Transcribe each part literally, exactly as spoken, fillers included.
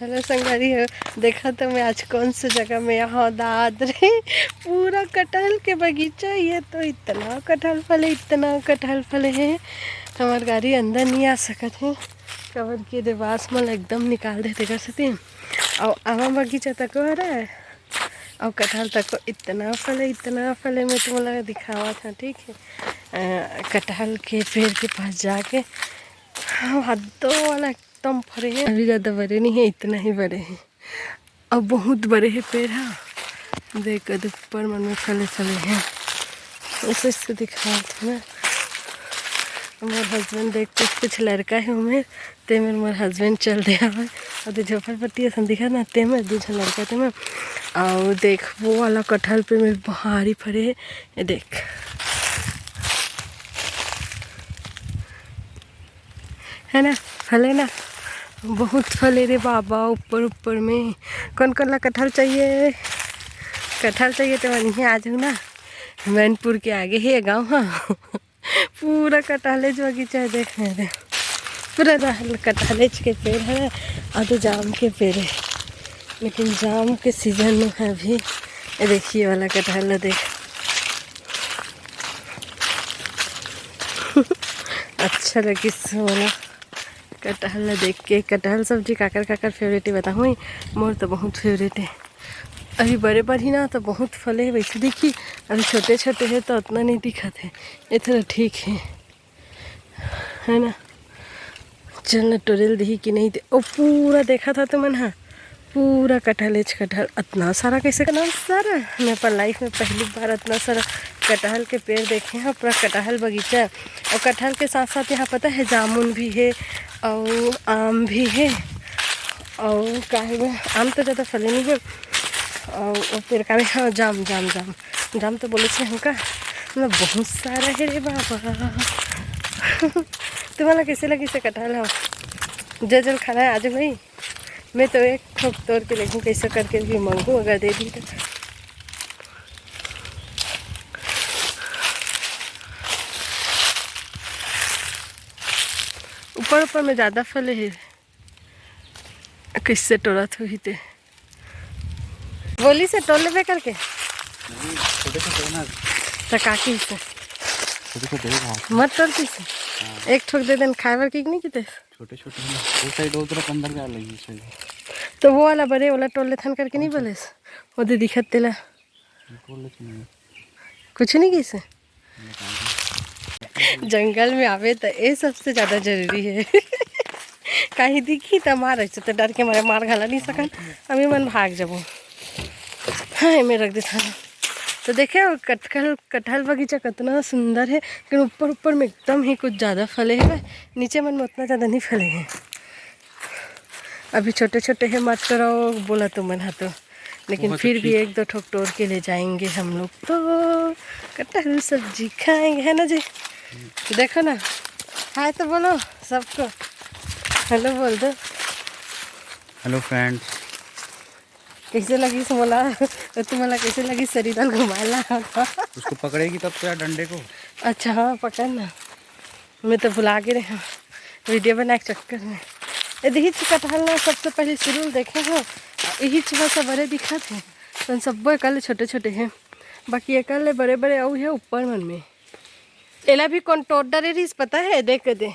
Hello संगवारी हो, देखा तो मैं आज कौन से जगह में यहाँ दाद रहे। पूरा कटहल के बगीचा, ये तो इतना कटहल फले, इतना कटहल फले है, हमार गाड़ी अंदर नहीं आ सकत है, कबर के दे बास मन एकदम निकाल देते कर सकते हैं। और आमा बगीचा तक हो रहा है, और कटहल तक इतना फले, इतना फले, मैं तुम्हारा दिखावा था, ठीक है। अ, कटहल के पेड़ के पास जाके, हाँ, हद्दो वाला एकदम फरे है। अभी ज़्यादा बड़े नहीं है, इतना ही बड़े है। अब बहुत बड़े है पेड़, हाँ, देख, कद ऊपर मन में फले फले हैं। ऐसे ऐसे दिखात है ना। मोर हस्बैंड देख, कुछ कुछ लड़का है उमेर, ते मेर मोर हस्बैंड चल दे हवे। और दे झोपड़पट्टी असन दिखा ना, ते में दू झन लड़का ते में। और देख, वो वाला कटहल पे मेर भारी फरे है, ये देख, है ना, फले ना, बहुत फले रे बाबा, ऊपर ऊपर में। कौन कौन ला कटहल चाहिए, कटहल चाहिए तो वहीं आ जाओ ना, मैनपुर के आगे ही है गाँव। हाँ, पूरा कटहलेच बगीचा है, देख मेरे, पूरा रहल कटहलेच के पेड़ है, और तो जाम के पेड़ है, लेकिन जाम के सीजन में है अभी। ये देखिए वाला कटहल है, देख। अच्छा लगिस मोला कटहल ला देख के। कटहल सब्जी काकर काकर फेवरेट है बताहूँ? मोर तो बहुत फेवरेट है। अभी बड़े बढ़ी ना तो बहुत फले है वैसे दिखी, अभी छोटे छोटे है तो उतना नहीं दिखत है, ये थोड़ा ठीक है, है ना। चल न टोरेल दिही कि नहीं दे। ओ पूरा देखा था तुमन हा, पूरा कटहलेच कटहल, इतना सारा कैसे, इतना सारा? मैं अपन लाइफ में पहली बार इतना सारा कटहल के पेड़ देखे हैं, पूरा कटहल बगीचा। और कटहल के साथ साथ यहाँ पता है जामुन भी है और आम भी है और का है वो, आम तो ज़्यादा फले नहीं है। और वो पेड़ का भी, हाँ, जाम, जाम, जाम, जाम तो बोले थे हमका, मतलब बहुत सारा है रे बाबा। तुम्हारा कैसे लगी से कटहल हो? जे जल खाना है आज भाई, मैं तो एक ठोक तोड़ के लेकिन कैसे करके भी मांगू, अगर दे दी तो। ऊपर ऊपर में ज़्यादा फले है, कैसे टोरत होही ते? बोली से टोर लेबे करके। नहीं, छोटे छोटे ना। तो काकी से छोटे छोटे ही घास। मत टोर किसे। हाँ। एक ठोक दे देन खाए बर की नहीं किते। छोटे छोटे हैं ना, वो साइड वो तरफ अंदर जा लगी साइड। तो वो वाला बड़े वाला टोर लेथन करके नहीं बोलेस? वो दे दिखत तेला। टोर लेथन नहीं। कुछ नहीं किसे। जंगल में आवे त ए सबसे ज्यादा जरूरी है। कहीं दिखी त मार, ऐसे तो डर के मारे मार घाला नहीं सकन, हम ही मन भाग जबो। हाँ, एमे रख देथन। तो देखे, वो कटहल, कटहल बगीचा कितना सुंदर है, लेकिन ऊपर, ऊपर में एकदम ही कुछ ज्यादा फले है, नीचे मन में उतना ज्यादा नहीं फले हैं। अभी छोटे छोटे हैं, मत टोरो बोला तुमन हा तो, लेकिन बहुत फिर अच्छी। भी एक दो ठोक टोर के ले जाएंगे हम लोग तो, कटहल सब्जी खाएंगे, है ना जी? देखो ना, हाय तो बोलो सबको, हेलो बोल दो। Hello friends. कैसे लगी मोला, तुम्हारा कैसे लगी शरीर घुमाला? उसको पकड़ेगी तब तो यार, डंडे को। अच्छा, हाँ, पकड़ ना। मैं तो भुला गे रहे हूँ वीडियो बनाए के चक्कर में। ए, यही कटहल ना सबसे पहले शुरू में देखे हो, यही चूहा सब बड़े दिखत है, तो सब्बो कल छोटे छोटे हैं, बाकी ये कल बड़े बड़े अउ है ऊपर मन में। एला भी कौन टोट डरे रहीस पता है, देख के दे,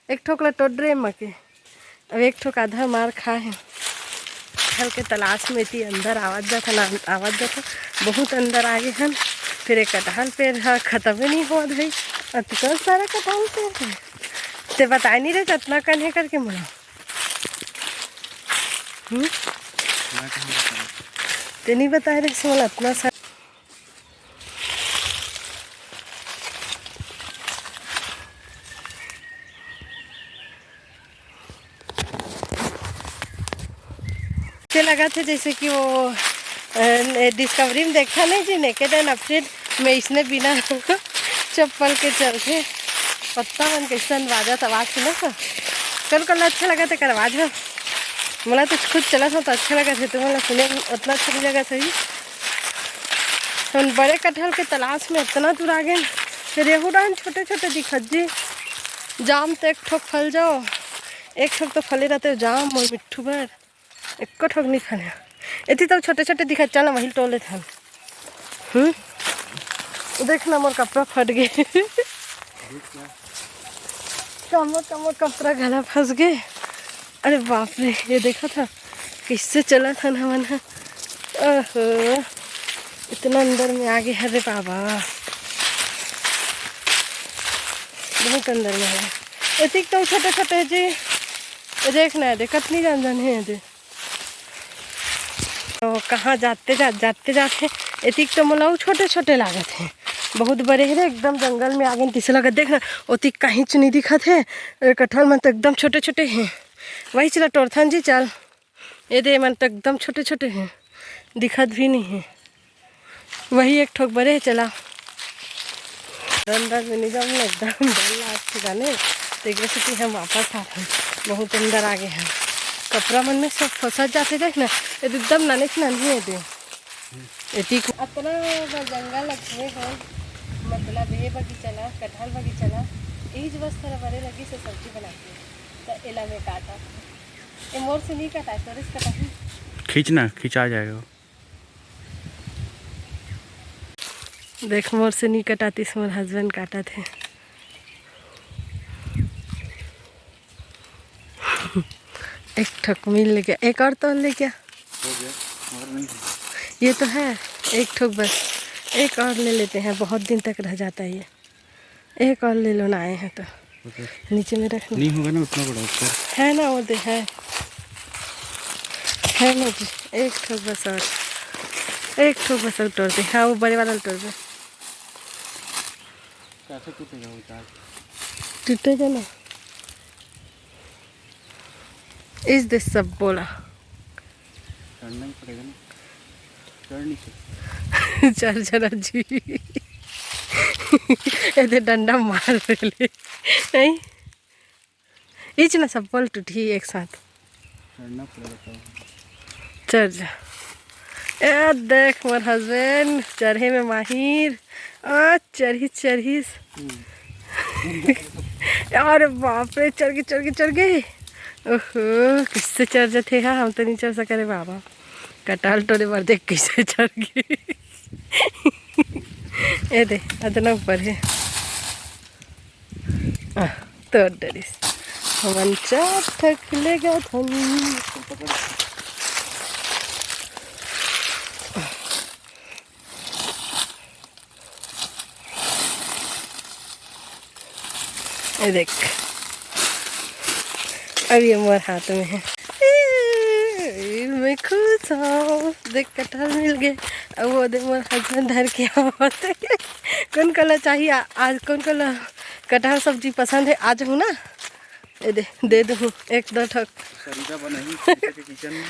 एक ठोक ला टोट डरे माँ के। अब एक ठोक आधा मार खा है। कटहल के तलाश में इति अंदर आवत जात हन, आवत जात हन, बहुत अंदर आ गे हन। फिर एक कटहल पेड़ ह खतम ही नहीं होत भाई, अतका सारा कटहल पेड़ है। ते बताए नहीं रहे अतना कन है करके मोला। हम्म? मैं कहाँ बताऊँ? ते नहीं बताए रहे मोला अतना सारा। से लगा थे जैसे कि वो, अ, डिस्कवरी में देखा नहीं जी, नेकेड एंड अफरेड में इसने बिना चप्पल के चलथे। पत्ता मन कैसन बाजत आवाज सुनो तो। कल कल अच्छा लगा था कर आवाज हो। मोला तो खुद चला था तो अच्छा लगा था, तुम्हारा सुने उतना अच्छा नहीं लगा था जी। हम बड़े कटहल के तलाश में इतना दूर आ गए, फिर रेहू डाहन छोटे छोटे दिखत जी। जाम तो एक ठोक फल जाओ, एक ठोक तो फले रहते जाम और मिट्ठू भर। एको ठोक नहीं खाने। एती तो छोटे छोटे दिखा, चल ना वही टोले थन। हम्म, देख ना मोर कपड़ा फट गए। कमर कमर कपड़ा गला फंस गए। अरे बाप रे, ये देखा था किससे चला था ना मन। ओहो, इतना अंदर में आ गए। अरे बाबा, बहुत अंदर में है। एतिक तो छोटे छोटे है जी। ये देख ना, देख कतनी जान जान है जी। तो कहाँ जाते जा, जाते जाते, एतिक तो मोला अउ छोटे छोटे लागत है, बहुत बड़े है रे, एकदम जंगल में आगे तैसे लगत। देख ना, ओतिक कहीं नहीं दिखत है। ए, कटहल मन तो एकदम छोटे छोटे हैं। वही चला टोरथन जी, चल। ये दे, मन तो एकदम छोटे छोटे हैं, दिखत भी नहीं है। वही एक ठोक बड़े है, चला। अंदर में नहीं जाऊँ ना, एकदम डर लागत जाने। तो एक सेती हम वापस आ रहे हैं, बहुत अंदर आ गए हैं। कपड़ा मन में सब फंसा जाते, देख ना, ये तो एकदम नाने से नानी है दे। एतिक अतना बड़ जंगल लगे हो, मतलब ये बगीचा ला, कटहल बगीचा ला, यही जो बस थोड़ा बड़े लगी से सब्जी बनाती है। तो एला में काटा, ये मोर से नहीं कटा, तोरे से कटा ही। खींचना, खिंचा जाएगा। देख, मोर से नहीं कटातीस, मोर हस्बैंड काटत है। एक ठक मिल गया, एक और तो ले क्या? हो गया, और नहीं है। ये तो है, एक ठोक बस, एक और ले लेते हैं, बहुत दिन तक रह जाता है ये। एक और ले लो ना, आए हैं तो। ओके। नीचे में रख लो। नहीं होगा ना उतना बड़ा ऊपर। है ना, वो दे है, है ना जी। एक ठोक बस और, एक ठोक बस और तोड़ दे। हाँ, वो बड़े वाला तोड़ दे। कैसे टूटेगा वो तार? टूटेगा ना। इस दे सब बोला। चढ़ना ही पड़ेगा ना, चढ़ नहीं सकते। चढ़ जरा जी। एदे डंडा मार ले। नहीं, इच ना सब बोल टूटी एक साथ। चढ़ना पड़ेगा तब। चढ़ जा। ए देख मोर हस्बैंड चढ़े में माहिर। आ चढ़ी चढ़ी। अरे बाप रे, चढ़ गई, चढ़ गई, चढ़ गई। ओहो, किससे चढ़ जाते हैं, हम तो नहीं चढ़ सके रे बाबा। कटाल टोरे बर देख कैसे चढ़ गई। ए दे, अतना ऊपर है। आ, तो डरिस। हमन चार ठक ले गए थन। ये देख, अब ये मोर हाथ में है। ए, मैं खुश हूँ, देख कटहल मिल गए। अब वो दे मोर हस्बैंड धर के आवत है। कौन कला चाहिए आ-, आज कौन कला कटहल सब्जी पसंद है, आज हूँ ना, ये दे, दे दूँ एक दो ठक। सरिता बनाही, सरिता के किचन में।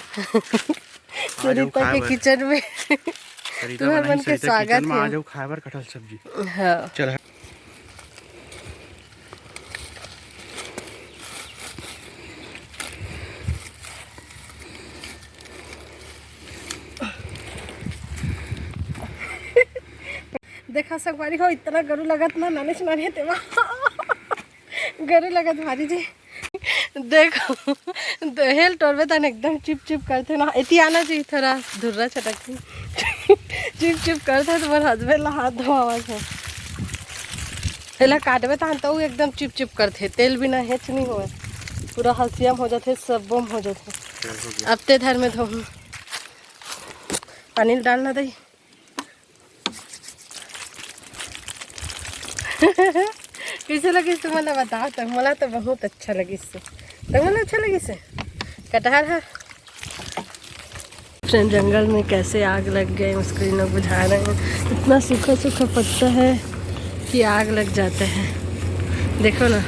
सरिता के किचन में। सरिता तुहर बनाही, मन के सरिता स्वागत किचन में है। आ जाओ खाए बर कटहल सब्जी। हाँ। चल। देखा संगवारी हो, इतना गरु लगत ना, नाने से नाने तेमा। गरु लगत भारी जी। देखो, हेल टोरबे तन एकदम चिप चिप करथे ना। एती आना जी, थोड़ा धुर्रा छटक। चिप चिप करथे तो मोर हस्बैंड ला हाथ धोवावत है। एला काटबे तहन तो एकदम चिप चिप करथे, तेल बिना हेच नहीं होवे, पूरा हसिया में हो जाथे, सब्बो में हो जाथे। चल, हो गया। अब ते धर में धोहूँ, पानी डालना दई। कैसे लगिस तुमन ला बताओ, तो मोला तो बहुत अच्छा लगिस। तुमन ला अच्छा लगिस कटहल है? फ्रेंड, जंगल में कैसे आग लग गए, उसको इन लोग बुझा रहे हैं। इतना सूखा सूखा पत्ता है कि आग लग जाता है। देखो ना,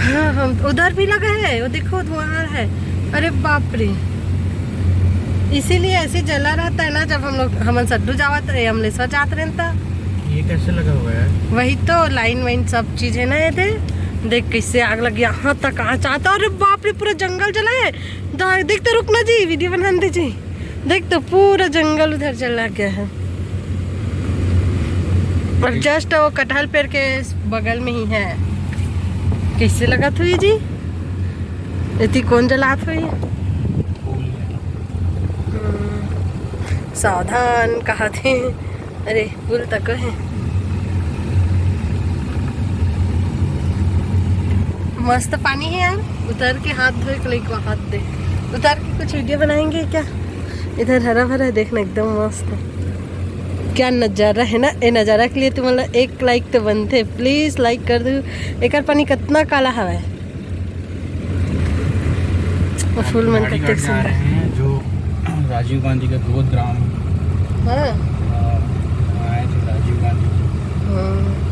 हाँ, हम उधर भी लगा है, वो देखो धुआं है। अरे बाप रे, इसीलिए ऐसे जला रहता है ना। जब हम लोग, हमन सड्डू जावत रहे, अमलेश्वर जात रहे, तो ये कैसे लगा हुआ है? वही तो, लाइन वाइन सब चीज है ना। ये दे, देख कैसे आग लगी, यहाँ तक आँच आता। अरे बाप रे, पूरा जंगल जला है। दा-, देख तो, रुक ना जी, वीडियो बनाने दे जी। देख तो, पूरा जंगल उधर जला गया है। और जस्ट वो कटहल पेड़ के बगल में ही है। कैसे लगत हुई जी? एती कौन जलात हुई? हम्म, सावधान कहा थे। अरे, पुल तक है। मस्त पानी है यार, उतर के हाथ धोए के लइक हाथ दे। उतर के कुछ वीडियो बनाएंगे क्या? इधर हरा भरा है, देखना एकदम मस्त है। क्या नज़ारा है ना, ये नज़ारा के लिए तुम्हारा एक लाइक तो बनते, प्लीज लाइक कर दो। एकर पानी कितना काला हवा है, वो फूल मन गाड़ी कतेक जा सुंदर। रहे हैं जो राजीव गांधी का गोद ग्राम, हाँ। अ, आए थे राजीव गांधी जी। हाँ।